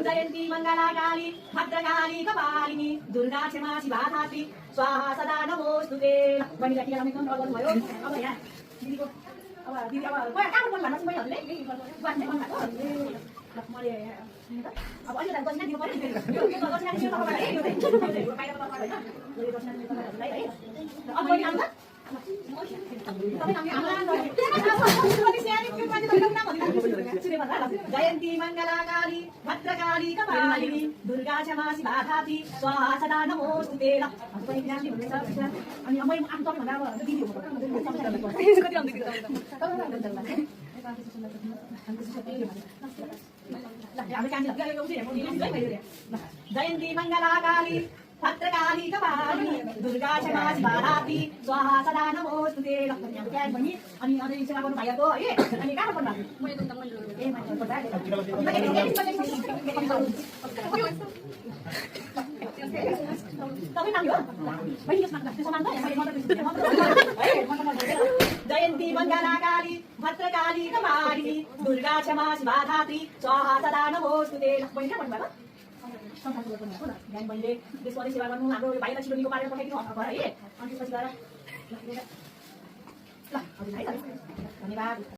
जयन्ती मङ्गलाकाली भद्रकाली कपालिनी दुर्गा क्षमा शिवा धात्री स्वाहा सदा नमोस्तुते। बहिनीलाई टिका लगाउने काम गर्नुभयो। अब यहाँ दिदीको अब दिदी अब कहाँ मन लाग्छ बहिनीहरूले बाँच्ने मन भएको मैले अब अहिले त दक्षिणा दिनु पर्यो नि यो दक्षिणा दिनु पर्यो है यो बाहिर पर्छ हैन यो दक्षिणा दिनु पर्यो है अब बहिनी आउँछ जयन्ती मङ्गलाकाली भद्रकाली कपालिनी दुर्गा क्षमा शिवा धात्री स्वाहा सदा नमोस्तुते। अनि मैले आफ्नो भन्दा अब दिदी हो जयन्ती मङ्गलाकाली भद्रकाली कपालिनी दुर्गा क्षमा शिवा धात्री स्वाहा सदा नमोस्तुते। अनि अझै सेवा गर्नु भाइहरूको है अनि कहाँ पर्नु जयन्ती मङ्गलाकाली भद्रकाली कपालिनी दुर्गा क्षमा शिवा धात्री स्वाहा सदा नमोस्तुते। बहिनी कहाँ भन्नुभएको बिहान बहिनीले देशवादी सेवा गर्नु हाम्रो भाइलाई छिटो निको पारेर पठाइदिनु है अनि त्यसपछि गएर ल धन्यवाद।